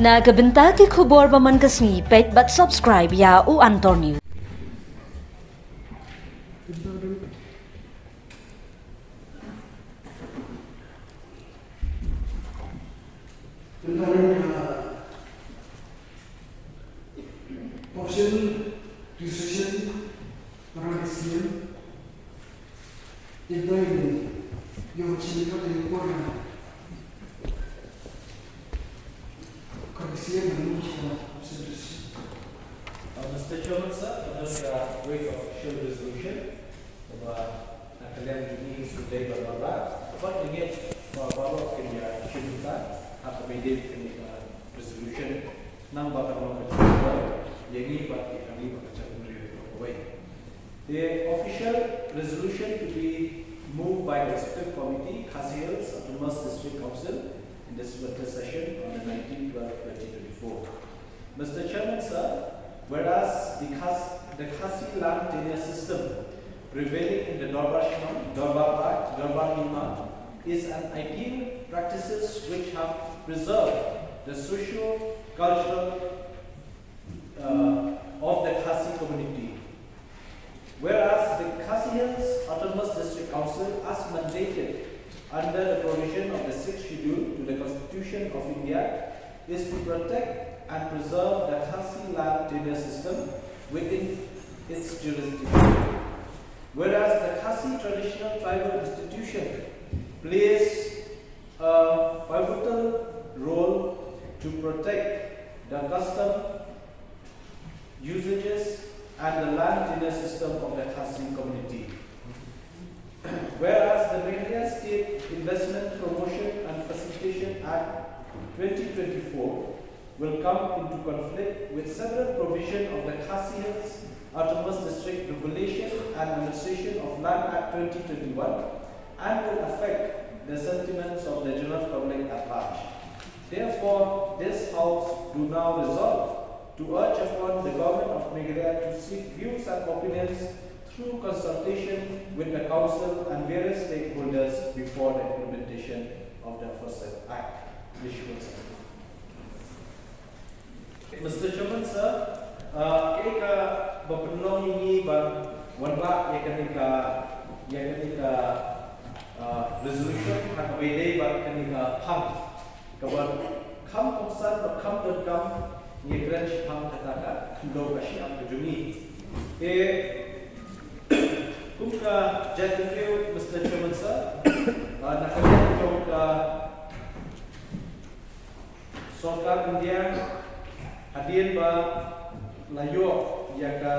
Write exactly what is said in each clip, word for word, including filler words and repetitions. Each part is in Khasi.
Na ka bynta ki khubor ba man ka sngi, peit bad subscribe ïa u Antor News. Tentang, uh, option decision para decision. Tentang ini, yang sini kata yang kurang. Kata siapa yang mesti option decision. Uh, Mister Chairman, sir, under the weight of official resolution, uh, Na ka liang jong ngi, shu dei ban wanrah, bad nga ngeit ba baroh kin ïa shim bynta ha kaba ïadei bad kane ka resolution, namar ba ka long ka jingkyrpad ïa ngi bad ïa ka ri bad ka jaitbynriew baroh kawei. The official resolution to be moved by the Executive Committee, Khasi Hills Autonomous District Council, in this winter session on the nineteenth twelve twenty twenty-four. Mister Chairman, sir, whereas the Khas-, the Khasi land tenure system prevailing in the Dorbar Shnong, Dorbar Bagh, Dorbar Hima is an ideal practices which have preserved the socio-cultural, uh, of the Khasi community. Whereas the Khasi Hills Autonomous District Council, as mandated under the provision of the Sixth Schedule to the Constitution of India, is to protect and preserve the Khasi land tenure system within its jurisdiction. Whereas the Khasi traditional tribal institution plays a pivotal role to protect the custom, usages, and the land tenure system of the Khasi community. Whereas the Meghalaya State Investment Promotion and Facilitation Act twenty twenty-four will come into conflict with several provision of the Khasi Hills Autonomous District Devolution and Annexation of Land Act twenty twenty-one and will affect the sentiments of the general public at large. Therefore, this House do now resolve to urge upon the Government of Meghalaya to seek views and opinions through consultation with the Council and various stakeholders before the implementation of the aforesaid Act. Issuance of Mister Chairman, sir, uh, kaei kaba pynlong ïa ngi ban wanrah ïa kane ka, ïa kane ka, uh, resolution ha kaba ïadei bad kane ka phang kaba kham kongsan bad kham donkam, ngi kren shaphang kata ka khyndew ka shyiap ka jong ngi. Te kum ka jaitbynriew, Mister Chairman, sir, uh, na ka liang jong ka Sorkar India, hadien ba la ïoh ïa ka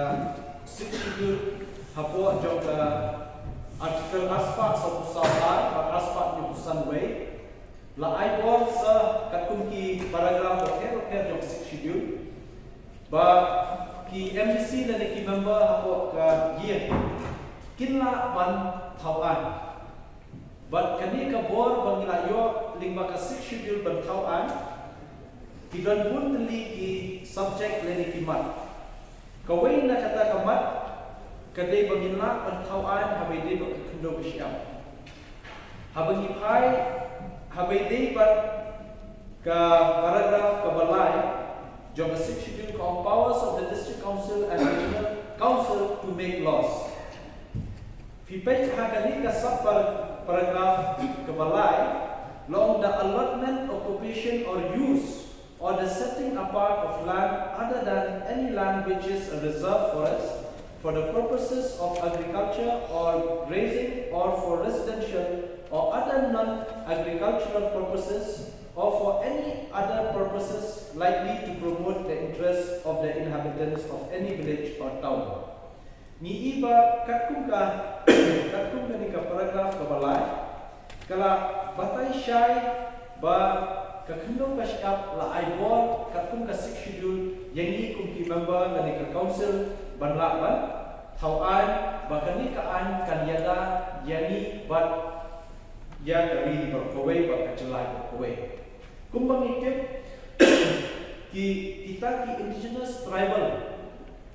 Sixth Schedule hapoh jong ka Article arspah sawphew saw A bad arspah hynñiewphew san wei, la ai bor sa katkum ki paragraph bapher bapher jong Sixth Schedule ba ki M D C lane ki member hapoh ka ïing kin lah ban thaw aiñ. Bad kane ka bor ba ngi la ïoh lyngba ka Sixth Schedule ban thaw aiñ, ki don bun tylli ki subject lane ki mat. Kawei na kata ka mat ka dei ba ngin lah ban thaw aiñ haba ïadei bad ka khyndew ka shyiap. Haba ngi phai, haba ïadei bad ka paragraph kaba lai jong ka Sixth Schedule ka ong powers of the District Council and Regional Council to make laws. Phi peit ha kane ka sub par-, paragraph kaba lai, la ong the allotment, occupation or use or the setting apart of land other than any land which is a reserve forest for the purposes of agriculture or grazing or for residential or other non-agricultural purposes or for any other purposes likely to promote the interests of the inhabitants of any village or town. Ngi i ba katkum ka, katkum kane ka paragraph kaba lai, ka la batai shai ba ka khyndew ka shyiap la ai bor katkum ka Sixth Schedule ïa ngi kum ki member lane ka council ban lah ban thaw aiñ, ba kane ka aiñ kan ïada ïa ngi bad ïa ka ri baroh kawei bad ka jylla baroh kawei. Kumba ngi tip, ki, kita ki indigenous tribal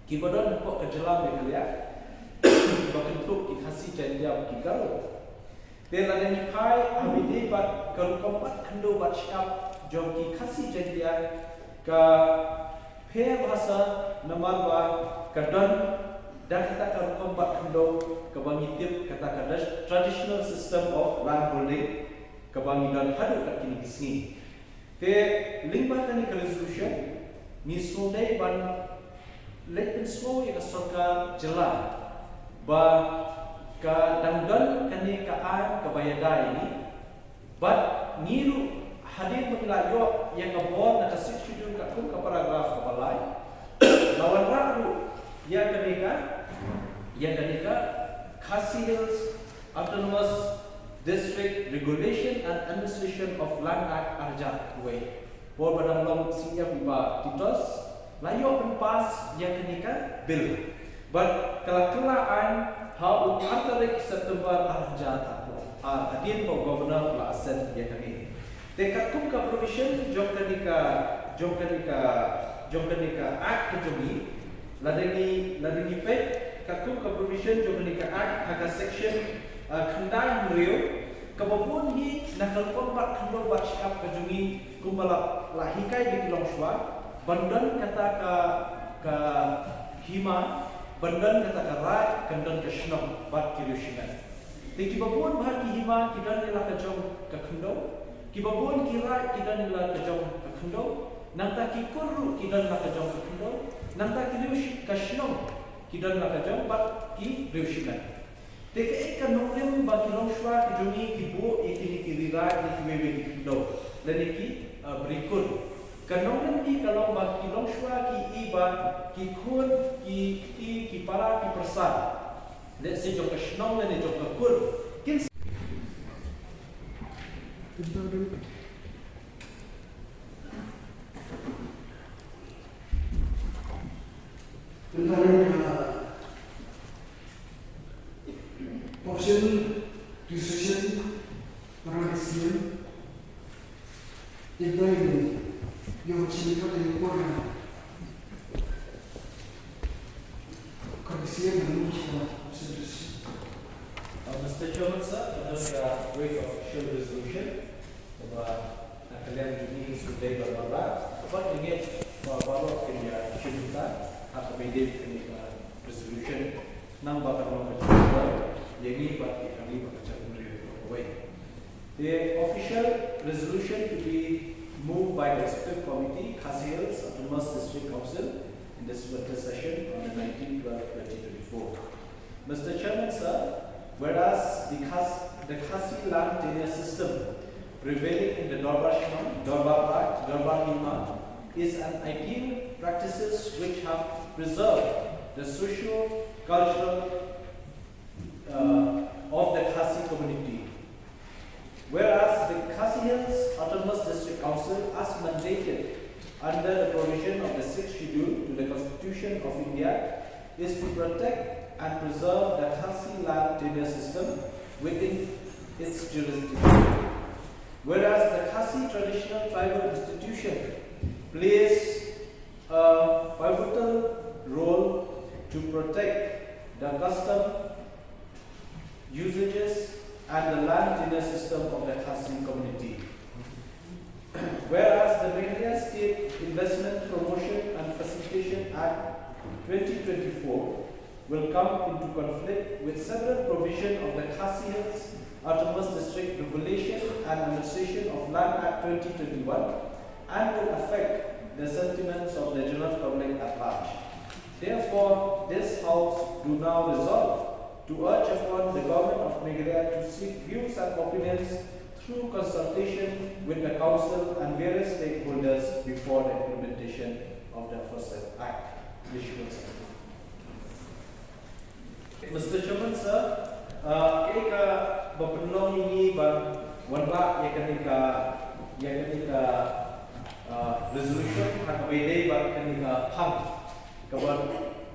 kiba don hapoh ka jylla Meghalaya, kiba kynthup ki Khasi, Jaiñtia bad ki Garo. Te lada ngi phai ha kaba ïadei bad ka rukom bat khyndew bat shyiap jong ki Khasi Jaiñtia ka pher bha sa namar ba ka don da kata ka rukom bat khyndew kaba ngi tip kata ka traditional system of land holding kaba ngi don haduh kat kine ki sngi. Te lyngba kane ka resolution ngi sngewdei ban leit pynsngew ïa ka sorkar jylla ba ka dang don kane ka aiñ kaba ïada ïa ngi. Bad ngi ruh hadien ba ngi la ïoh ïa ka bor na ka Sixth Schedule katkum ka paragraph kaba lai, la wanrah ruh ïa kane ka, ïa kane ka Khasi Hills Autonomous District Regulation and Administration of Land Act ar hajar khatwei. Por ba dang long C M u Bah Titos, la ïoh ban pass ïa kane ka bill. Bad ka la kylla aiñ ha u ar tarik September ar hajar arphew ar, hadien ba u Governor u la assent ïa kane. Te katkum ka provision jong kane ka, jong kane ka, jong kane ka Act ka jong ngi, lada ngi, lada ngi peit katkum ka provision jong kane ka Act ha ka section, ah, khyndai hynriew, kaba bun hi na ka rukom bat khyndew bat shyiap ka jong ngi kumba la, la hikai da ki longshuwa, ban don kata ka, ka hima, ban don kata ka raid, kan don ka shnong bad ki riewshimet. Te kiba bun bha ki hima ki don ïa la ka jong ka khyndew, kiba bun ki raid ki don ïa la ka jong ka khyndew, nangta ki kur ruh ki don la ka jong ka khyndew, nangta ki riew shi-, ka shnong ki don la ka jong bad ki riewshimet. Te kaei ka nongrim ba ki longshuwa ki jong ngi ki buh ïa kine ki ri raid ne kiwei kiwei ki khyndew lane ki, ah, bri kur? Ka nongrim hi ka long ba ki longshuwa ki i ba ki khun, ki kti, ki para, ki pyrsa, lehse jong ka shnong lane jong ka kur, kin Tang ka option, decision, para decision. Ita ini yang sini kata yang kurang. Kata siapa yang mesti option decision. Uh, Mister Chairman, sir, under the wake of official resolution, ba na ka liang jong ngi ngi sngewdei ban wanrah, bad ngi ngeit ba baroh kin ïa shim bynta ha kaba ïadei bad kane ka resolution, namar ba ka long ka jingmyntoi ïa ngi bad ïa ka ri bad ka jaitbynriew baroh kawei. The official resolution to be moved by the Executive Committee, Khasi Hills Autonomous District Council, in this winter session on the nineteenth twelve twenty twenty-four. Mister Chairman, sir, whereas the Khas-, the Khasi land tenure system prevailing in the Dorbar Shnong, Dorbar Raid, Dorbar Hima is an ideal practices which have preserved the socio-cultural, uh, of the Khasi community. Whereas the Khasi Hills Autonomous District Council, as mandated under the provision of the Sixth Schedule to the Constitution of India, is to protect and preserve the Khasi land tenure system within its jurisdiction. Whereas the Khasi traditional tribal institution plays a pivotal role to protect the custom, usages, and the land tenure system of the Khasi community. Whereas the Meghalaya State Investment Promotion and Facilitation Act twenty twenty-four will come into conflict with several provision of the Khasi Hills Autonomous District Regulation and Administration of Land Act twenty twenty-one and will affect the sentiments of the general public at large. Therefore, this House do now resolve to urge upon the Government of Meghalaya to seek views and opinions through consultation with the Council and various stakeholders before the implementation of the aforesaid Act. Issuance of Mister Chairman, sir, uh, kaei kaba pynlong ïa ngi ban wanrah ïa kane ka, ïa kane ka, uh, resolution ha kaba ïadei bad kane ka phang kaba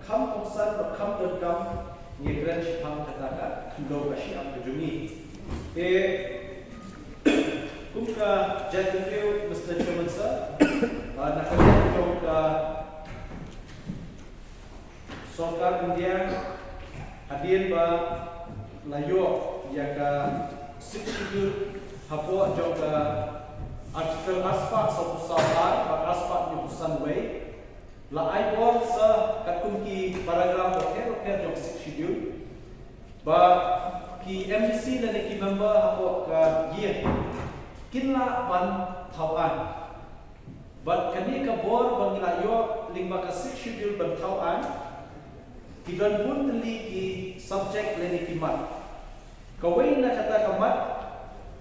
kham kongsan bad kham donkam ngi kren shaphang kata ka khyndew ka shyiap ka jong ngi. Te kum ka jaitbynriew, Mister Chairman, sir, uh, na ka liang jong ka Sorkar India, hadien ba la ïoh ïa ka Sixth Schedule hapoh jong ka Article arspah sawphew saw A bad arspah hynñiewphew san A la ai bor sa katkum ki paragraph bapher bapher jong Sixth Schedule ba ki M D C lane ki member hapoh ka ïing kin lah ban thaw aiñ. Bad kane ka bor ba ngi la ïoh lyngba ka Sixth Schedule ban thaw aiñ, ki don bun tylli ki subject lane ki mat. Kawei na kata ka mat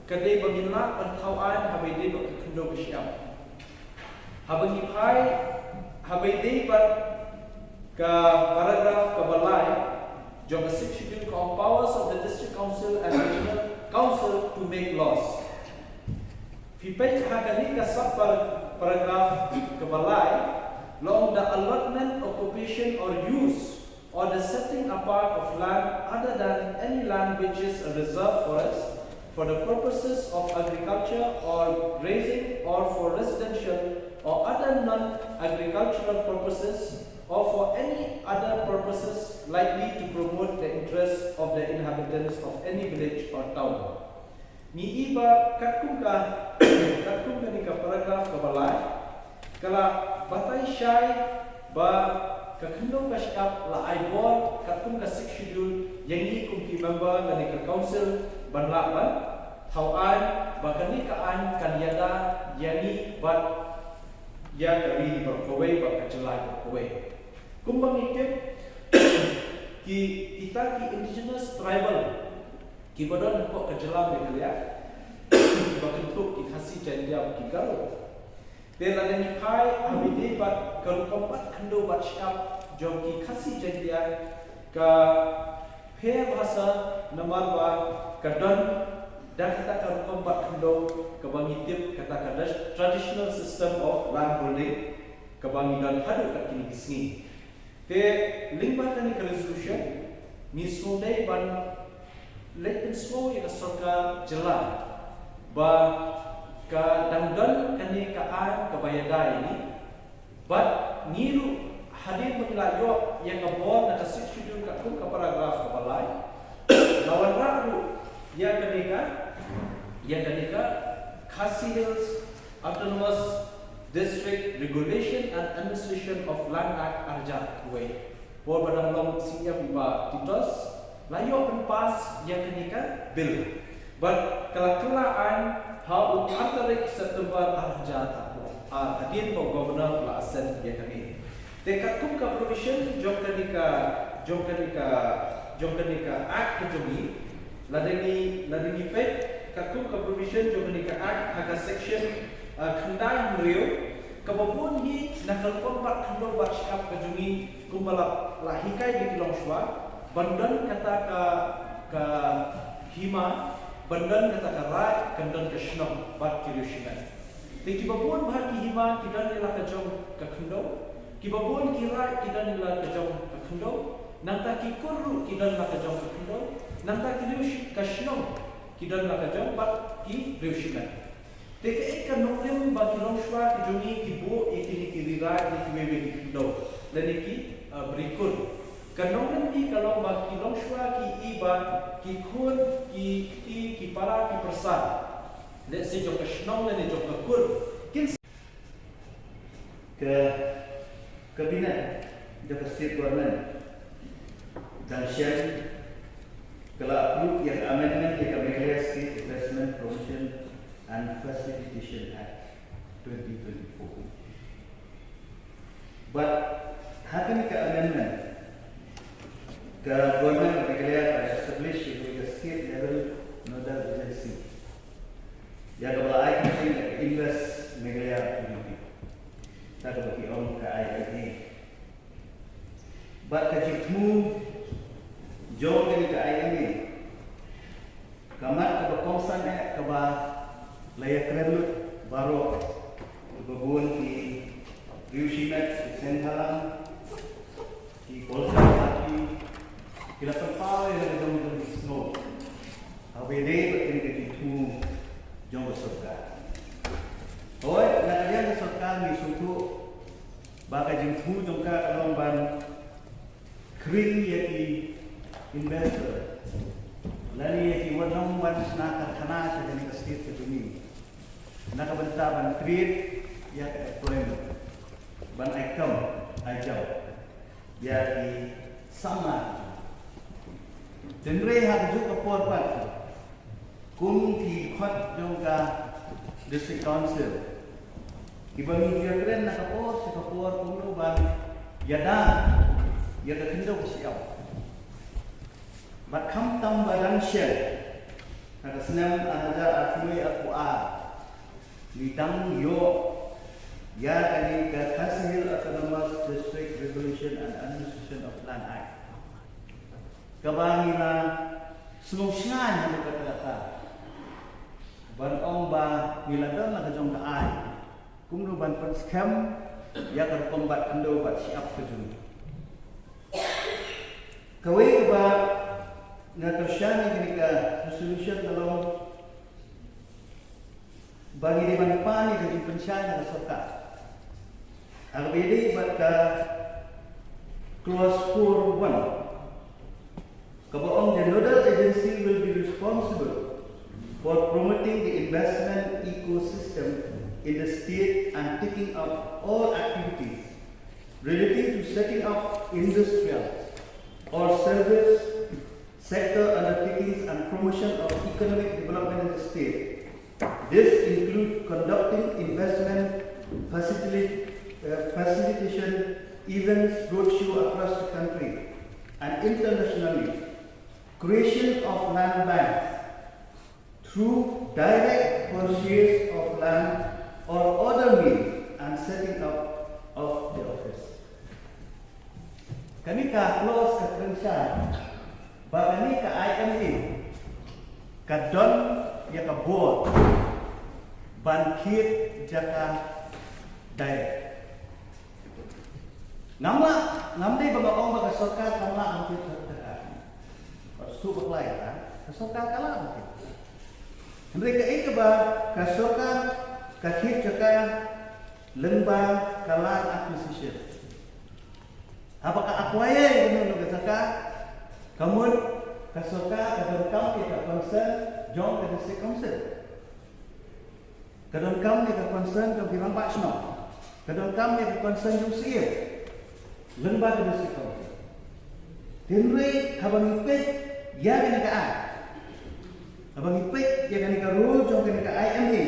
ka dei ba ngin lah ban thaw aiñ haba ïadei bad ka khyndew ka shyiap. Haba ngi phai, haba ïadei bad ka paragraph kaba lai jong ka Sixth Schedule, ka ong, powers of the District Council and Regional Council to make laws. Phi peit ha kane ka sub para-, paragraph kaba lai, la ong, the allotment, occupation or use or the setting apart of land other than any land which is a reserve forest for the purposes of agriculture or grazing or for residential or other non-agricultural purposes or for any other purposes likely to promote the interests of the inhabitants of any village or town. Ngi i ba katkum ka, katkum kane ka paragraph kaba lai, ka la batai shai ba ka khyndew ka shyiap la ai bor katkum ka Sixth Schedule ïa ngi kum ki member lane ka council ban lah ban thaw aiñ, ba kane ka aiñ kan ïada ïa ngi bad ïa ka ri baroh kawei bad ka jylla baroh kawei. Kumba ngi tip, ki, kita ki indigenous tribal kiba don hapoh ka jylla Meghalaya, ba kynthup ki Khasi Jaiñtia bad ki Garo, te lada ngi phai haba ïadei bad ka rukom bat khyndew bat shyiap jong ki Khasi Jaiñtia ka pher bha sa, namar ba ka don da kata ka rukom bat khyndew kaba ngi tip kata ka traditional system of land holding kaba ngi don haduh kat kine ki sngi. Te lyngba kane ka resolution ngi sngewdei ban leit pynsngew ïa ka sorkar jylla ba ka dang don kane ka aiñ kaba ïada ïa ngi, bad ngi ruh hadien ba ngi la ïoh ïa ka bor na ka Sixth Schedule katkum ka paragraph kaba lai, la wanrah ruh ïa kane ka, ïa kane ka Khasi Hills Autonomous District Regulation and Administration of Land Act ar hajar khatwei. Por ba dang long C E M i Bah Titos, la ïoh ban pass ïa kane ka bill. Bad ka la kylla aiñ ha u artarik September ar hajar arphew ar, hadien ba u Governor u la assent ïa kane. Te katkum ka provision jong kane ka, jong kane ka, jong kane ka Act ka jong ngi, lada ngi, lada ngi peit katkum ka provision jong kane ka Act ha ka section, ah, khyndai hynriew, kaba bun hi na ka rukom bat khyndew bat shyiap ka jong ngi kumba la, la hikai da ki longshuwa, ban don kata ka, ka hima, ban don kata ka raid, kan don ka shnong bad ki riewshimet. Te kiba bun bha ki hima ki don ïa la ka jong ka khyndew, kiba bun ki raid ki don ïa la ka jong ka khyndew, nangta ki kur ruh ki don la ka jong ka khyndew, nangta ki riew shi-, ka shnong ki don la ka jong bad ki riewshimet. Te kaei ka nongrim ba ki longshuwa ki jong ngi ki buh ïa kine ki ri raid ne kiwei kiwei ki khyndew lane ki, uh, bri kur? Ka nongrim hi ka long ba ki longshuwa ki i ba ki khun, ki kti, ki para, ki pyrsa, lehse jong ka shnong lane jong ka kur, kin Ka Cabinet jong ka State Government dang shem, ka la approve ïa ka amendment ïa ka Meghalaya State Investment Promotion and Facilitation Act twenty twenty-four. Bad ha kane ka amendment, ka Government of Meghalaya ka establish ïa ka state level nodal agency ïa kaba la ai kyrteng ïa ka Invest Meghalaya Authority, kata kaba ki ong ka I M A. Bad ka jingthmu jong kane ka I M A, ka mat kaba kongsan eh kaba la ïakren lut baroh, kiba bun ki riewshimet, ki seng bhalang, ki political party ki la pynpaw ïa la ka jong ka jingsngew haba ïadei bad kane ka jingthmu jong ka sorkar. Hooid, na ka liang ka sorkar ngi sngewthuh ba ka jingthmu jong ka ka long ban khring ïa ki investor lane ïa kiba nang ban shna karkhana sha kane ka state ka jong ngi. Na ka bynta ban create ïa ka employment, ban ai kam ai jam ïa ki samla. Hynrei ha kajuh ka por pat, kum ki khot jong ka District Council, kiba ngi ïakren na ka por sha ka por kumno ban ïada ïa ka khyndew ka shyiap. Bad khamtam ba dang shen, ha ka snem ar hajar arphew arphew ar, ngi dang ïoh ïa kane ka Khasi Hills Autonomous District Regulation and Administration of Land Act, kaba ngi la sngewsynei ha kata kata, ban ong ba ngi la don la ka jong ka aiñ kumno ban pynskhem ïa ka rukom bat khyndew bad shyiap ka jong ngi. Kawei kaba nga kyrshan ïa kane ka resolution ka long ba ngi dei ban pan ïa ka jingpynshai na ka sorkar. Ha kaba ïadei bad ka clause four one, kaba ong, the nodal agency will be responsible for promoting the investment ecosystem in the state and taking up all activities relating to setting up industrial or service sector undertakings and promotion of economic development in the state. This includes conducting investment facility, uh, facilitation events, roadshow across the country and internationally, creation of land banks through direct purchase of land or other means and setting up of the office. Kane ka clause ka kren shai ba kane ka I M A ka don ïa ka bor ban thied jaka direct. Ngam lah, ngam dei ba nga ong ba ka sorkar kam lah ban thied jaka. Ka shu ba kloi ka, ka sorkar ka lah ban thied. Hynrei kaei kaba ka sorkar ka thied jaka lyngba ka land acquisition. Haba ka acquire ïa kano kano ka jaka, ka mut ka sorkar ka donkam ïa ka consent jong ka district council, ka donkam ïa ka consent jong ki rangbah shnong, ka donkam ïa ka consent jong C M lyngba ka district council. Hynrei haba ngi peit ïa kane ka act, haba ngi peit ïa kane ka rule jong kane ka I M A,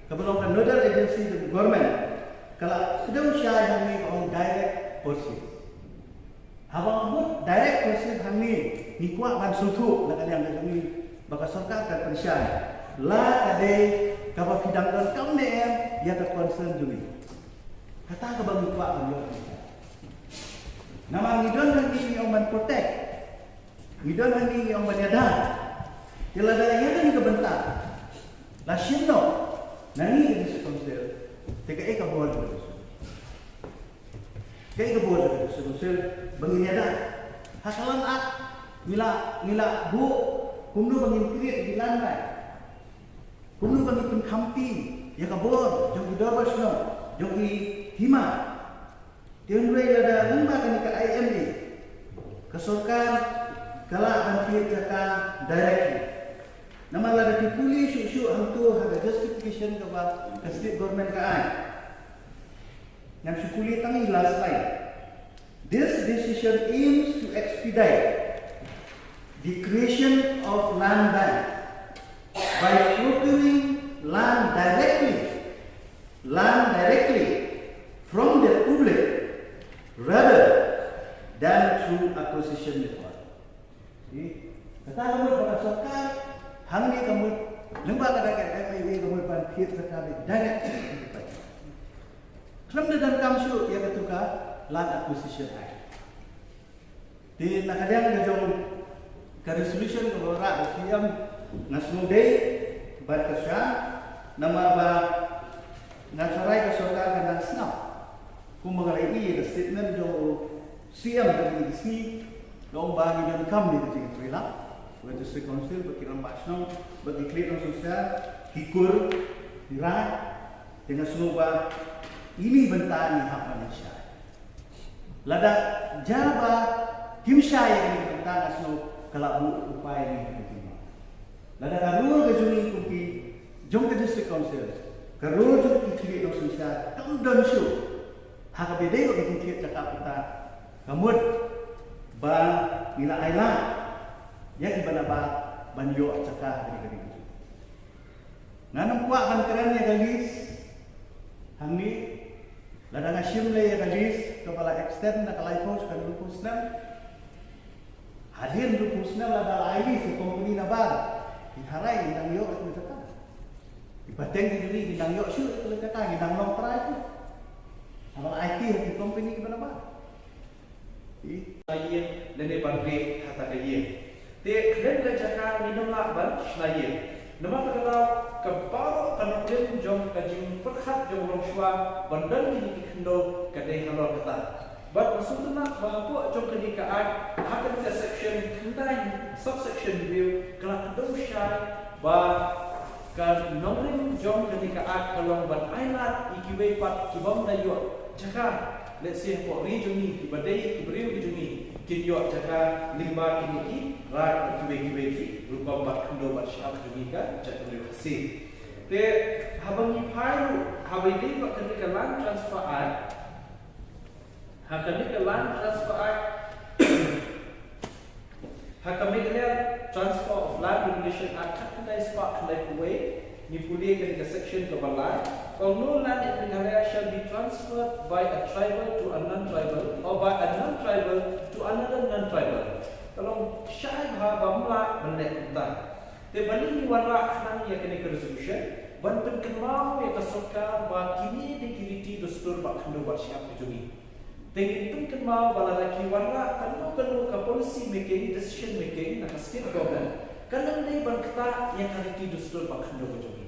kaba long ka nodal agency jong ka government, ka la kdew shai hangne ka ong direct purchase. Haba nga mut direct purchase hangne, ngi kwah ban sngewthuh na ka liang ka jong ngi ba ka sorkar ka pynshai, la ka dei kaba phi dang donkam ne em ïa ka consent jong ngi. Kata kaba ngi kwah ban ïoh. Namar ngi don hangne ngi ong ban protect, ngi don hangne ngi ong ban ïada. Te lada ïa kane ka bynta la shim noh na ngi ka district council, te kaei ka bor ka district council? Kaei ka bor ka district council ba ngin ïada? Ha ka Land Act ngi la, ngi la buh kumno ba ngin create ki land bank, kumno ba ngin pynkhamti ïa ka bor jong ki dorbar shnong, jong ki hima. Te hynrei lada lyngba kane ka I M A, ka sorkar ka lah ban thied jaka directly. Namar lada phi pule shuh shuh hangto ha ka justification kaba ka state government ka ai, ngan shu pule tang ïa last line. This decision aims to expedite the creation of land bank by procuring land directly, land directly from the public rather than through acquisition method. Eh, kata ka mut ba ka sorkar hangne ka mut, lyngba kata ka M I A ka mut ban thied jaka direct. Khlem da donkam shuh ïa katu ka Land Acquisition Act. Te na ka liang ka jong ka resolution kaba wanrah da C M, nga sngew dei bad kyrshan, namar ba nga tharai ka sorkar ka nang sngap. Kumba nga la ïohi ïa ka statement jong u C M ha kane ka sngi, ka ong ba ngi donkam ïa ka jingïatreilang bad ka District Council, bad ki rangbah shnong, bad ki khlieh nongsynshar, ki kur, ki raid. Te nga sngew ba ine i bynta ngi hap ban ïa shai. Lada jia ba kim shai ïa kane ka bynta, nga sngew ka la buh u pai ïa ngi ha ka jingma. Lada ka rule ka jong ngi kum ki jong ka District Council Ka rule jong ki khlieh nongsynshar kam don shuh. Ha kaba ïadei bad ka jingthied jaka patta, ka mut ba ngi la ailad ïa kiba nabar ban ïoh jaka ha kane ka ri. Ngan ym kwah ban kren ïa ka lease hangne. Lada nga shim lei ïa ka lease kaba la extend na ka laiphew sha ka hynriewphew snem, hadien hynriewphew snem lada la ai lease ïa ka company nabar, ki tharai ngi dang ïoh ïa ka jaka. Ki pateng ki jong ngi, ngi dang ïoh shuh ïa ka jaka, ngi dang long trai shuh. Haba la aiti ha ki company kiba nabar. Ïa ka ïing lane ban rieh ha kata ka ïing. Te khlem ka jaka ngim lah ban shna ïing. Namar kata ka daw ka baroh ka nongrim jong ka jingpyrkhat jong u longshuwa ban don kine ki khyndew ka dei halor kata. Bad nga sngewtynnat ba hapoh jong kane ka Act, ha kane ka section khyndai, subsection hynriew, ka la kdew shai ba ka nongrim jong kane ka Act ka long ban ailad ïa kiwei pat ki bym da ïoh jaka. Let's say hapoh ri jong ngi, kiba dei ki briew ki jong ngi, kin ïoh jaka lyngba kine ki raid, kiwei kiwei ki rukom bad khyndew bad shyiap jong ngi ka jaitbynriew Khasi. Te haba ngi phai ruh, haba ïadei bad kane ka Land Transfer Act, ha kane ka Land Transfer Act, ha ka Meghalaya Transfer of Land Regulation Act khatkhyndai spah khyndaiphew wei, ngi pule kane ka section kaba lai, ka ong, "No land in Meghalaya shall be transferred by a tribal to a non-tribal or by a non-tribal to another non-tribal." Ka long shai bha ba ym lah ban leh kumta. Te balei ngi wanrah khnang ïa kane ka resolution? Ban pynkynmaw ïa ka sorkar ba kine dei ki riti dustur bad khyndew bad shyiap ka jong ngi. Te ngin pynkynmaw ba lada ki wanrah kano kano ka policy making, decision making na ka state government, kan ym dei ban ktah ïa ka riti dustur bad khyndew ka jong ngi.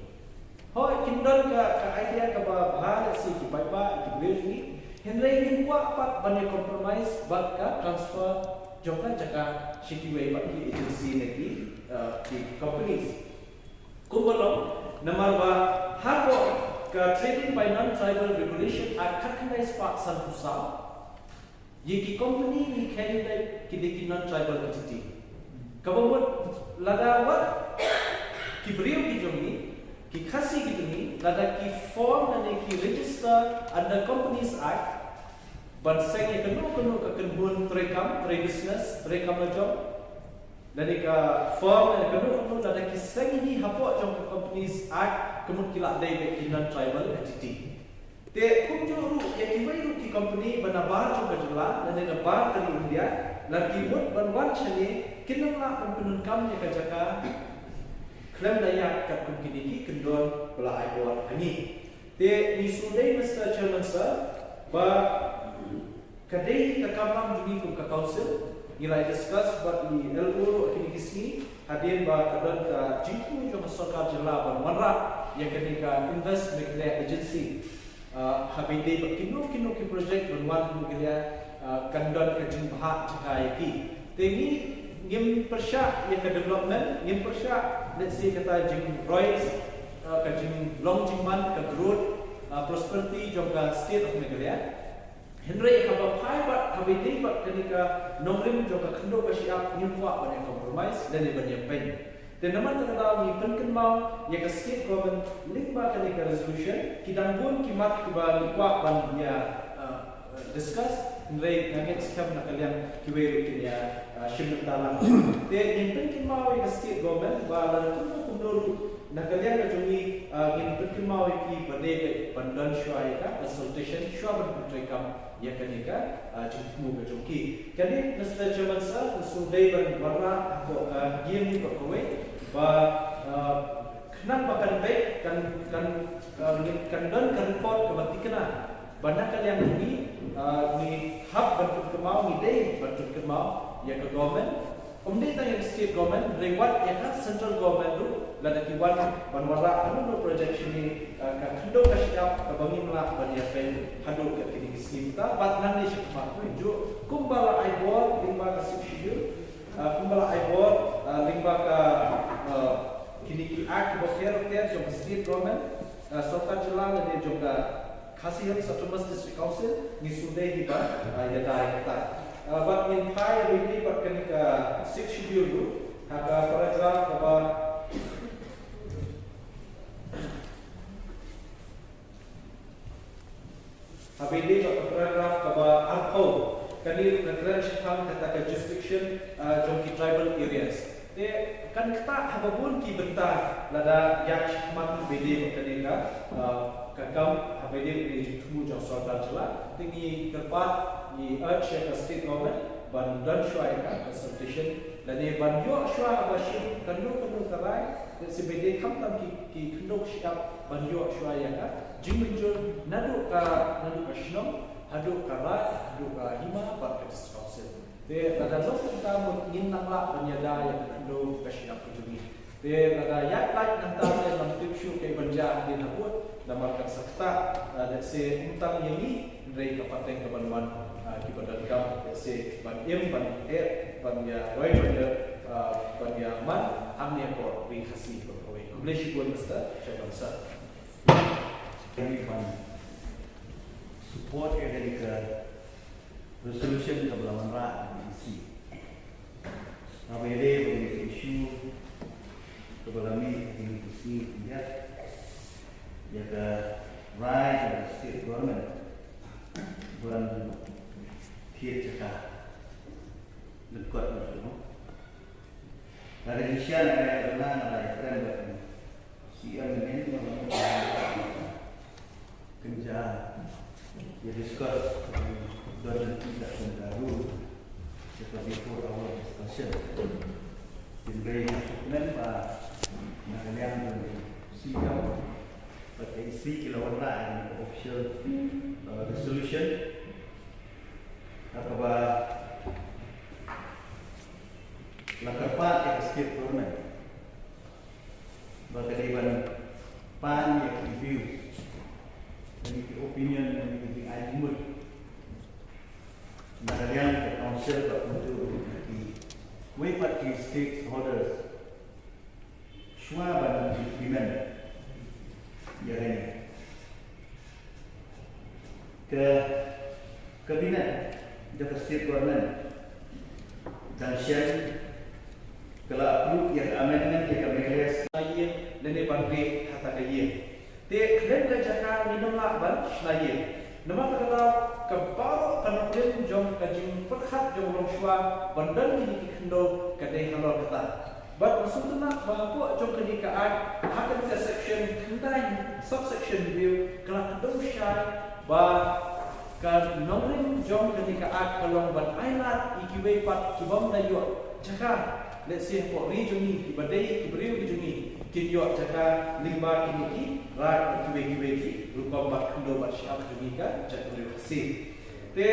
Hooid, kin don ka, ka idea kaba bha, let's say, ki paidbah, ki briew jong ngi. Hynrei ngim kwah pat ban ïa compromise bad ka transfer jong ka jaka sha kiwei pat ki agency ne ki, uh, ki companies. Kumba long, namar ba hapoh ka Trading by Non-Tribal Regulation Act khatkhyndai spah sanphew saw, ïa ki company ngi kheiñ beit ki dei ki non-tribal entity. Kaba mut lada wat ki briew ki jong ngi, ki Khasi ki jong ngi, lada ki form lane ki register under Companies Act, ban seng ïa kano kano ka kynhun treikam, trei business, treikam lajong, lane ka firm, lane kano kano, lada ki seng hi hapoh jong ka Companies Act, ka mut ki la dei beit ki non-tribal entity. Te kumjuh ruh ïa kiwei ruh ki company ba nabar jong ka jylla lane nabar ka ri India, lada ki mut ban wan shane, kin ym lah ban pyndonkam ïa ka jaka khlem da ïaid katkum kine ki kyndon ba la ai bor ha ngi. Te ngi sngewdei, Mister Chairman Sir, ba ka dei ka kamram jong ngi kum ka council, ngi la discuss bad i L O ruh ha kine ki sngi, hadien ba ka don ka jingthmu jong ka sorkar jylla ban wanrah ïa kane ka Invest Meghalaya Agency. Ah, haba ïadei bad kino kino ki project ban wan ha Meghalaya, ah, kan don ka jingbha jaka ïa ki. Te ngi ngim pyrshah ïa ka development, ngim pyrshah, let's say, kata jingroi, ah, ka jinglong jingman, ka growth, ah, prosperity jong ka state of Meghalaya. Hynrei haba phai bad, haba ïadei bad kane ka nongrim jong ka khyndew ka shyiap, ngim kwah ban ïa compromise lane ban ïa peiñ. Te namar kata ka daw ngi pynkynmaw ïa ka state government lyngba kane ka resolution, ki dang bun ki mat kiba ngi kwah ban ïa, uh, discuss, hynrei nga ngeit skhem na ka liang kiwei ruh kin ïa, uh, shim bynta lang. Te ngin pynkynmaw ïa ka state government ba lada kumno kumno ruh na ka liang ka jong ngi, uh, ngin pynkynmaw ïa ki ba dei beit ban don shuwa ïa ka consultation shuwa ban pyntreikam ïa kane ka, ah, jingthmu ka jong ki. Kane, Mister Chairman Sir, nga sngewdei ban wanrah hapoh ka ïing bad kawei ba, ah, khnang ba kan beit, kan, kan, ah, kan don ka report kaba thikna ba na ka liang jong ngi, ah, ngi hap ban pynkynmaw, ngi dei ban pynkynmaw ïa ka government. Ym dei tang ïa ka state government, hynrei wat ïa ka central government ruh, lada ki wan ban wanrah kano kano project shane, eh, ka khyndew ka shyiap kaba ngim lah ban ïa peiñ haduh ka kine ki sngi mynta, bad nangne shakhmat ruh kumba la ai bor lyngba ka Sixth Schedule, eh, kumba la ai bor, eh, lyngba ka, eh, kine ki act kiba pher pher jong ka state government, eh, sorkar jylla lane jong ka Khasi Hills Autonomous District Council, ngi sngewdei hi ba, ah, ïada ïa kata. Ah, bad ngin phai ïa lade bad kane ka Sixth Schedule ruh, ha ka paragraph kaba, Haba ïadei bad ka paragraph kaba arphew, kane ruh ka kren shaphang kata ka jurisdiction, ah, jong ki tribal areas. Te kan ktah haba bun ki bynta lada ïaid shakhmat haba ïadei bad kane ka, ah, ka kam haba ïadei bad ka jingthmu jong sorkar jylla. Te ngi kyrpad, ngi urge ïa ka state government ban don shuwa ïa ka consultation lane ban ïoh shuwa haba shim kano kano ka rai. Te shu ba dei khamtam ki, ki khyndew shyiap ban ïoh shuwa ïa ka jingmynjur naduh ka, naduh ka shnong haduh ka raid, haduh ka hima bad ka district council. Te lada long kumta, mut ngin nang lah ban ïada ïa ka khyndew ka shyiap ka jong ngi. Te lada ïaid lait nangta te ngam tip shuh kaei ban jia hadien habud, namar kan sa ktah, ah, lehse ym tang ïa ngi, hynrei ka pateng ka ban wan, ah, kiba donkam, lehse ban im, ban eh, ban ïa roi, ban ïa, ah, ban ïa man hangne ha ka Ri Khasi baroh kawei. Khublei shibun Mister Chairman Sir. Ban support ïa kane ka resolution kaba la wanrah da ka E C. Haba ïadei bad ka issue kaba la mih ha kine ki sngi khyndiat, ïa ka rai jong ka state government ban thied jaka lyngkot, noh shuh, noh. Lada ngi shem ïa kane ka bynta, nga la ïakren bad C M mynnin, ba la mut kynja ïa discuss, don lynti katkum ka rule, ïa ka before hour discussion. Hynrei nga sngewkmen ba na ka liang jong ka C M bad ka E C ki la wanrah ïa ka official, uh, resolution ha kaba la kyrpad ïa ka state government ba ka dei ban pan ïa ki views, ïa ki opinion, ïa ki jingai jingmut na ka liang ka council bad kumjuh ïa kiwei pat ki stakeholders shuwa ban implement ïa kane. Ka Cabinet jong ka state government dang shen, ka la approve ïa ka amendment ïa ka Meghalaya State Law lane ban beh ha kata ka ïing. Te khlem ka jaka ngim lah ban shna ïing. Namar kata ka daw ka baroh ka nongrim jong ka jingpyrkhat jong u longshuwa ban don kine ki khyndew ka dei halor kata. Bad nga sngewtynnat ba hapoh jong kane ka Act, ha kane ka section khyndai, subsection hynriew, ka la kdew shai ba ka nongrim jong kane ka Act ka long ban ailad ïa kiwei pat ki bym da ïoh jaka. Let's say hapoh ri jong ngi, kiba dei ki briew ki jong ngi kin ïoh jaka lyngba kine ki raid, kiwei kiwei ki rukom bad khyndew bad shyiap jong ngi ka jaitbynriew Khasi. Te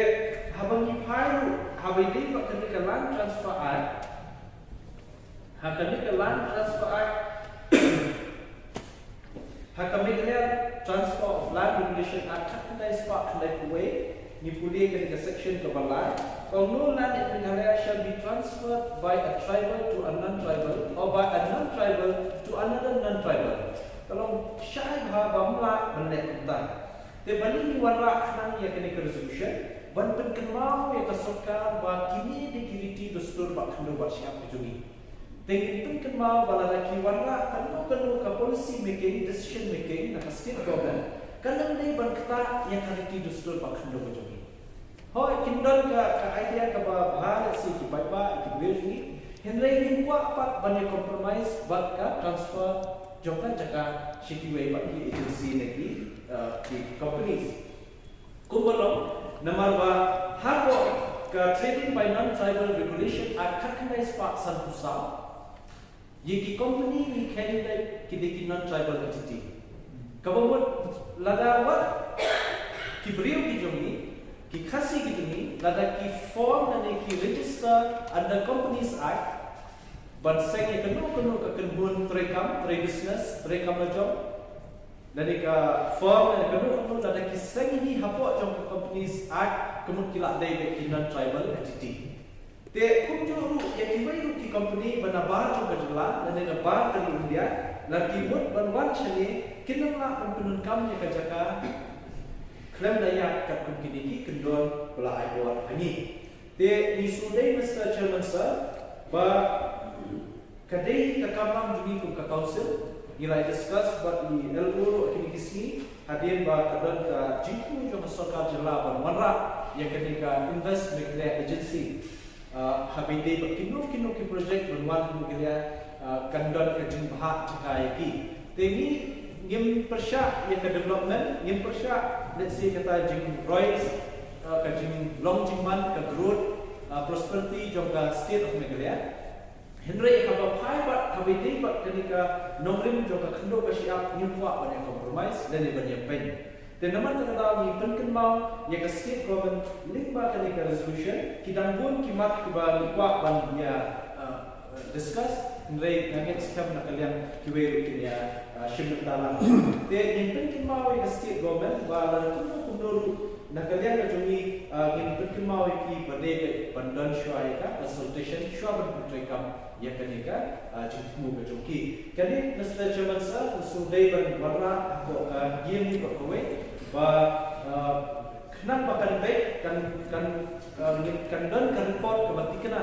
haba ngi phai ruh, haba ïadei bad kane ka Land Transfer Act, ha kane ka Land Transfer Act, ha ka Meghalaya Transfer of Land Regulation Act khatkhyndai spah khyndaiphew wei, ngi pule kane ka section kaba lai. Ka ong, "No land in Meghalaya shall be transferred by a tribal to a non-tribal or by a non-tribal to another non-tribal." Ka long shai bha ba ym lah ban leh kumta. Te balei ngi wanrah khnang ïa kane ka resolution? Ban pynkynmaw ïa ka sorkar ba kine dei ki riti dustur bad khyndew bad shyiap ka jong ngi. Te ngin pynkynmaw ba lada ki wanrah kano kano ka policy making, decision making na ka state government, kan ym dei ban ktah ïa ka riti dustur bad khyndew ka jong ngi. Hooid, kin don ka, ka idea kaba bha, let's say, ki paidbah, ki briew jong ngi. Hynrei ngim kwah pat ban ïa compromise bad ka transfer jong ka jaka sha kiwei pat ki agency ne ki, uh, ki companies. Kumba long, namar ba hapoh ka Trading by Non-Tribal Regulation Act khatkhyndai spah sanphew saw, ïa ki company ngi kheiñ leh ki dei ki non-tribal entity. Kaba mut lada wat ki briew ki jong ngi, ki Khasi ki jong ngi, lada ki form lane ki register under Companies Act, ban seng ïa kano kano ka kynhun treikam, trei business, treikam lajong, lane ka firm, lane kano kano, lada ki seng hi hapoh jong ka Companies Act, ka mut ki la dei beit ki non-tribal entity. Te kumjuh ruh ïa kiwei ruh ki company ba na bar jong ka jylla lane na bar ka ri India, lada ki mut ban wan shane, kin ym lah ban pyndonkam ïa ka jaka khlem da ïaid katkum kine ki kyndon ba la ai bor ha ngi. Te ngi sngewdei, Mister Chairman Sir, ba ka dei ka kamram jong ngi kum ka council Ngi la discuss bad i L O ruh kine ki sngi hadien ba ka don ka jingthmu jong ka sorkar jylla ban wanrah ïa kane ka Invest Meghalaya Agency. Uh, haba ïadei bad kino kino ki project ban wan ha Meghalaya, uh, kan don ka jingbha jaka ïa ki. Te ngi ngim pyrshah ïa ka development, ngim pyrshah, let's say, kata jingroi, uh, ka jinglong jingman, ka growth, uh, prosperity jong ka state of Meghalaya. Hynrei haba phai bad haba ïadei bad kane ka nongrim jong ka khyndew ka shyiap, ngim kwah ban ïa compromise lane ban ïa peiñ. Te namar kata ka daw ngi pynkynmaw ïa ka state government lyngba kane ka resolution, ki dang bun ki mat kiba ngi kwah ban ïa, uh, discuss, hynrei nga ngeit skhem na ka liang kiwei ruh kin ïa, uh, shim bynta lang. Te ngi pynkynmaw ïa ka state government ba lada kumno kumno ruh na ka liang ka jong ngi, ah, ngin pynkynmaw ïa ki ba dei ban don shuwa ïa ka consultation shuwa ban pyntreikam ïa kane ka, ah, jingthmu ka jong ki. Kane, Mister Chairman Sir, ngi shu dei ban wanrah hapoh ka ïing ni ba kawei ba, ah, khnang ba kan beit kan, kan, ah, kan don ka report kaba tikna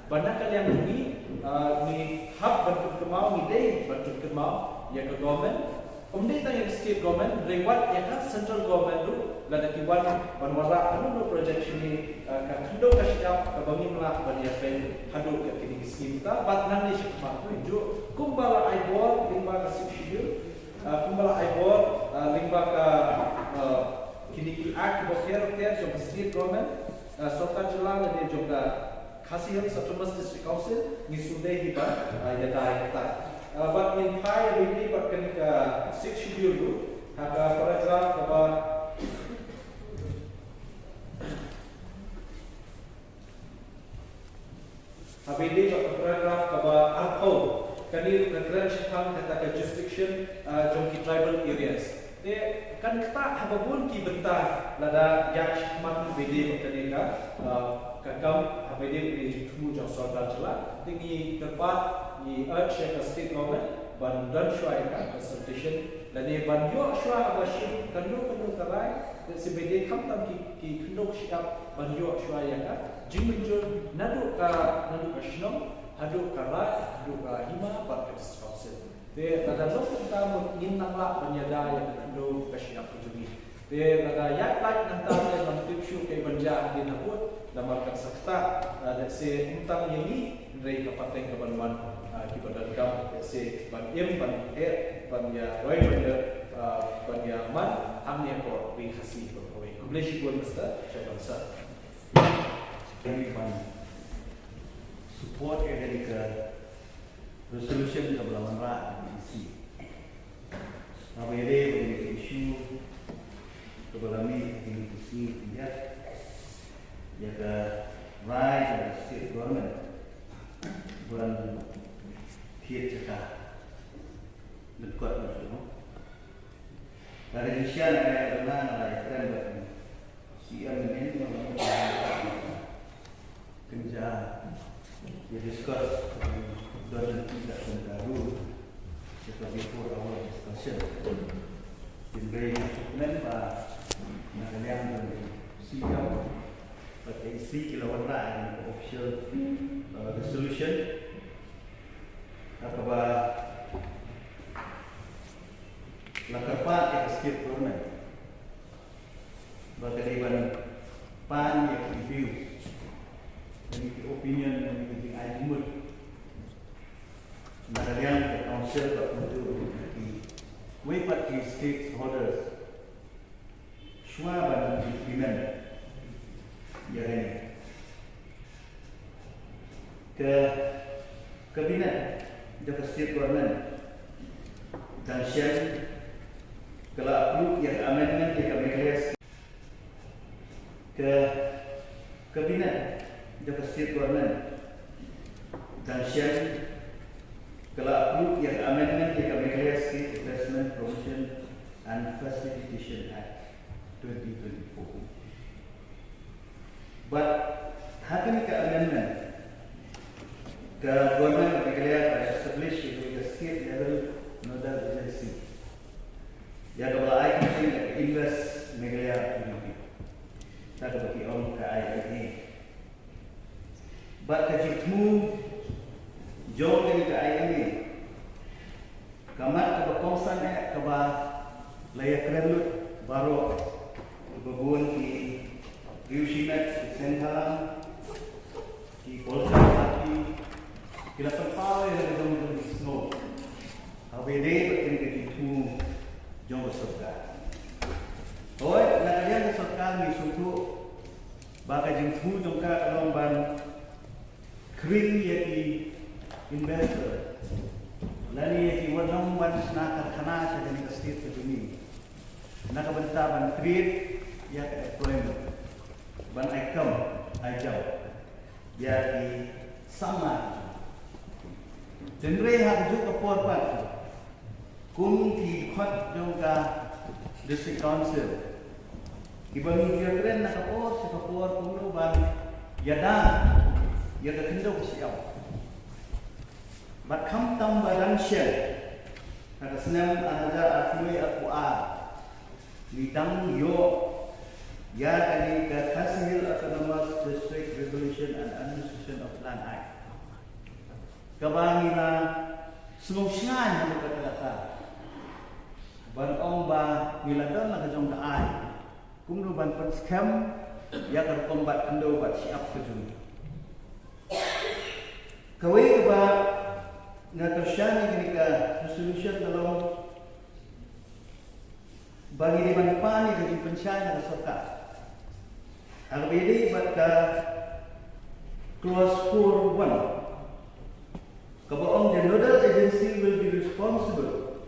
ba na ka liang jong ngi, ah, ngi hap ban pynkynmaw, ngi dei ban pynkynmaw ïa ka government. Ym dei tang ïa ka state government, hynrei wat ïa ka central government ruh, lada ki wan ban wanrah kano kano project shane, eh, ka khyndew ka shyiap kaba ngim lah ban ïa peiñ haduh ïa kine ki sngi mynta, bad nangne shakhmat ruh, kumba la ai bor lyngba ka Sixth Schedule, eh, kumba la ai bor, eh, lyngba ka, eh, kine ki act kiba pher pher jong ka state government, eh, sorkar jylla lane jong ka Khasi Hills Autonomous District Council, ngi shu dei hi ba, ah, ïada ïa kata. Ah, bad ngin phai ïa kane bad kane ka Sixth Schedule ruh, ha ka paragraph kaba, haba ïadei bad ka paragraph kaba arphew, kane ruh ka kren shaphang kata ka jurisdiction, ah, jong ki tribal areas. Te kan ktah ha ba bun ki bynta lada ïaid shakhmat haba ïadei bad kane ka, ah, ka kam haba ïadei bad ka jingthmu jong sorkar jylla. Te ngi kyrpad, ngi urge ïa ka state government ban don shuwa ïa ka consultation lane ban ïoh shuwa haba shim kano kano ka rai, te shu ba ïadei khamtam ki, ki khyndew shyiap ban ïoh shuwa ïa ka jingmynjur naduh ka, naduh ka shnong haduh ka raid haduh ka hima bad ka district council. Te lada long kumta mut ngin nang lah ban ïada ïa ka khyndew ka shyiap ka jong ngi. Te lada ïaid lait nangta te ngam tip shuh kaei ban jia hadien habud, namar kan sa ktah, eh, let's say, ym tang ïa ngi, hynrei ka pateng kaban wan, eh, kiba donkam, let's say, ban im, ban heh, ban ïa roi, ban ïa, eh, ban ïa man hangne hapoh Ri Khasi baroh kawei. Khublei shibun Mister Chairman Sir. Ban support ïa kane ka resolution kaba la wanrah da ka E C. Haba ïadei bad kane ka issue kaba la mih ha kine ki sngi khyndiat, ïa ka rai jong ka state government ban thied jaka lyngkot na shuh. Lada jingshisha nga la ïakren bad C E M mynne, kynja ïa discuss, don lynti ka rule jong ka before our discussion. Hynrei nga sngewkmen ba na ka liang jong C E M bad A C ki la wanrah ïa ka official, uh, resolution ha kaba la kyrpad ïa ka state government ba ka dei ban pan ïa ki views, ïa ki opinion, ïa ki jingai jingmut na ka liang ka council bad kumjuh ruh ïa kiwei pat ki stakeholders shuwa ban implement ïa kane. Ka Cabinet jong ka State Government dang shen ka la approve ïa ka amendment ïa ka Meghalaya State. Ka Cabinet jong ka State Government dang shen ka la approve ïa ka amendment ïa ka Meghalaya State Investment Promotion and Facilitation Act twenty twenty-four. Bad ha kane ka amendment, ka Government of Meghalaya ka establish ïa ka state level nodal agency ïa kaba la ai kyrteng ïa ka Invest Meghalaya Authority, da kaba ki ong ka I M A. Bad ka jingthmu jong kane ka I M A ka Mat kaba kongsan eh kaba la ïakren lut baroh, kaba bun ki riewshimet, ki seng bhalang, ki political party ki la pynpaw ïa la ka jong jong ki sngew. Haba ïadei bad kane ka jingthmu jong ka sorkar. Hooid, na ka liang ka sorkar ngi sngewthuh ba ka jingthmu jong ka ka long ban khring ïa ki investor lane ïa ki ba nang ban shna karkhana sha kane ka state ka jong ngi, na ka bynta ban create ïa ka employment, ban ai kam ai jam ïa ki samla. Hynrei ha kajuh ka por pat, kum ki dkhot jong ka District Council kiba ngi ïakren na ka por sha ka por kumno ban ïada ïa ka khyndew ka shyiap. Bad khamtam ba dang shen, ha ka snem ar hajar arphew arphew ar, ngi dang ïoh ïa kane ka Khasi Hills Autonomous District Regulation and Administration of Land Act, kaba ngi la sngewsynei ha ka kata, ban ong ba ngi la don la ka jong ka aiñ kumno ban pynskhem ïa ka rukom bat khyndew bat shyiap ka jong ngi. Kawei kaba nga kyrshan ïa kane ka resolution ka long ba ngi dei ban pan ïa ka jingpynshai na ka sorkar ha kaba ïadei bad ka clause four one, kaba ong, the nodal agency will be responsible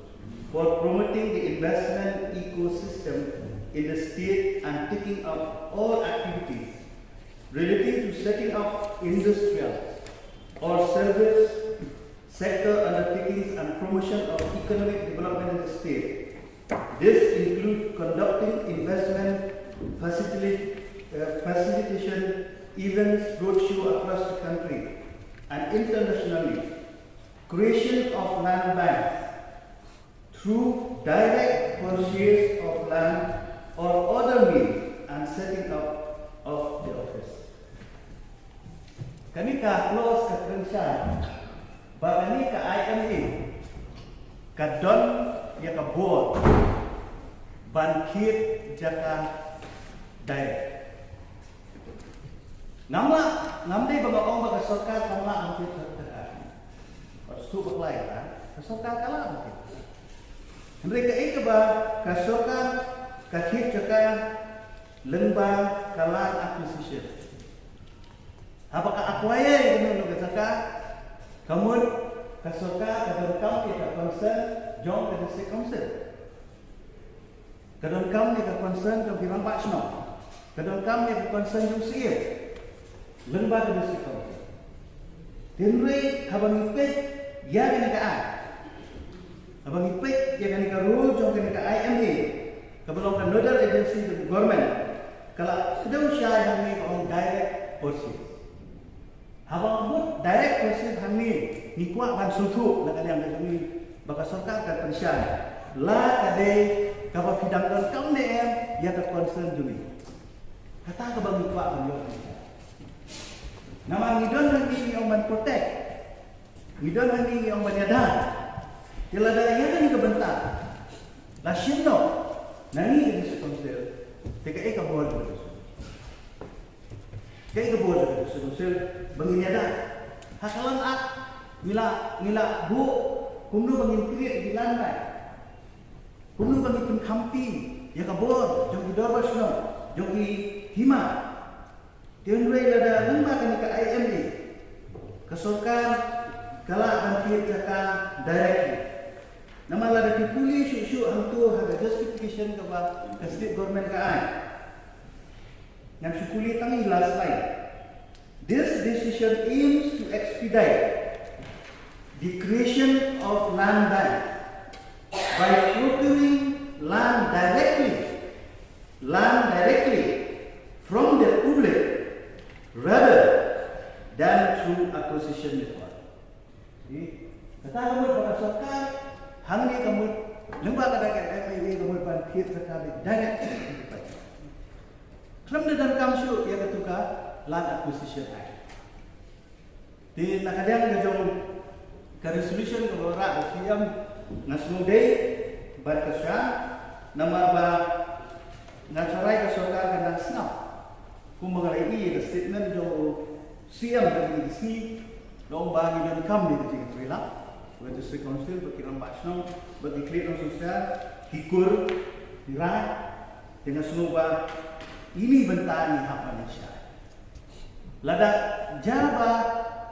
for promoting the investment ecosystem in the state and taking up all activities relating to setting up industrial or service sector undertakings and promotion of economic development in the state. This includes conducting investment facilita-, uh, facilitation events, roadshow across the country and internationally, creation of land banks through direct purchase of land or other means and setting up of the office. Kane ka clause ka kren shai ba kane ka I M A ka don ïa ka bor ban thied jaka direct. Ngam lah, ngam dei ba nga ong ba ka sorkar kam lah ban thied jaka. Ba shu bakla ïa ka, ka sorkar ka lah ban thied. Hynrei kaei kaba ka sorkar ka thied jaka lyngba ka land acquisition. Haba ka acquire ïa kano kano ka jaka, ka mut ka sorkar ka donkam ïa ka consent jong ka district council. Ka donkam ïa ka consent jong ki rangbah shnong. Ka donkam ïa ka consent jong u C E M lyngba ka district council. Hynrei haba ngi peit ïa kane ka act, haba ngi peit ïa kane ka rule jong kane ka I M A, kaba long ka nodal agency jong ka government, ka la kdew shai hangne ka ong direct purchase. Haba mut direct purchase hangne, ngi kwah ban sngewthuh na ka liang ka jong ngi ba ka sorkar ka pynshai la ka dei kaba phi dang donkam ne em ïa ka consent jong ngi. Kata kaba ngi kwah ban ïoh pynshai. Namar ngi don hangne ngi ong ban protect, ngi don hangne ngi ong ban ïada. Te lada ïa kane ka bynta la shim noh na ngi ka district council, te kaei ka bor ka Kaei ka bor ka sel ba ngin ïada ha ka land act? Ngi la, ngi la buh kumno ba ngin create ki land bank, kumno ba ngin pynkhamti ïa ka bor jong ki dorbar shnong, jong ki hima. Te hynrei lada lyngba kane ka I M A, ka sorkar ka lah ban thied jaka directly. Namar lada phi pule shuh shuh hangto ha ka justification kaba ka state government ka ai. Ngan shu pule tang ïa la slide. This decision aims to expedite the creation of land bank by procuring land directly, land directly from the public rather than through acquisition method. Kata ka mut ba ka sorkar hangne ka mut lyngba kata ka M A A ka mut ban thied jaka direct. Khlem da donkam shuh ïa katu ka Land Acquisition Act. Te na ka liang ka jong ka resolution kaba wanrah da u C M, Nga sngewdei bad ka sha namar ba nga tharai ka sorkar ka nang sngap. Kumba nga la ïohi ka statement jong u C M ka dei ka sngi, long ba ngi donkam ïa ka jingïatreilang. Ka District Council bad ki rangbah shnong bad ki khlieh nongsynshar, ki kur, ki raid, te nga sngew ba ine i bynta ngi hap ban shai. Lada jia ba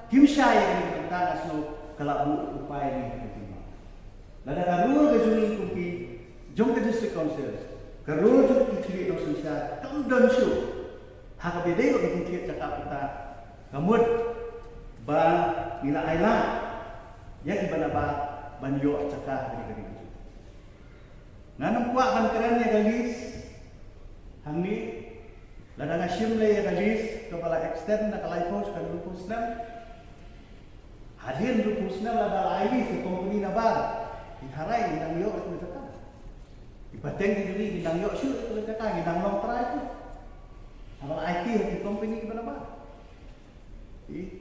kim shai ïa kane ka bynta, nga sngew ka la buh u pai ïa ngi ha ka jingma. Lada ka rule ka jong ngi kum ki jong ka District Council, ka rule jong ki khlieh nongsynshar kam don shuh ha kaba ïadei bad ka jingthied jaka patta, ka mut ba ngi la ailad ïa kiba nabar ban ïoh jaka ha kane ka ri. Ngan ym kwah ban kren ïa ka lease hangne. Lada nga shim lei ïa ka lease kaba la extend na ka laiphew sha ka hynriewphew snem, hadien hynriewphew snem lada la ai lease ïa ka company nabar, ki tharai ngi nang ïoh ïa ka jaka. Ki pateng ki jong ngi ngi nang ïoh shuh ïa ka jaka, ngi nang long trai shuh. Haba la aiti ha ki company kiba nabar. Ï,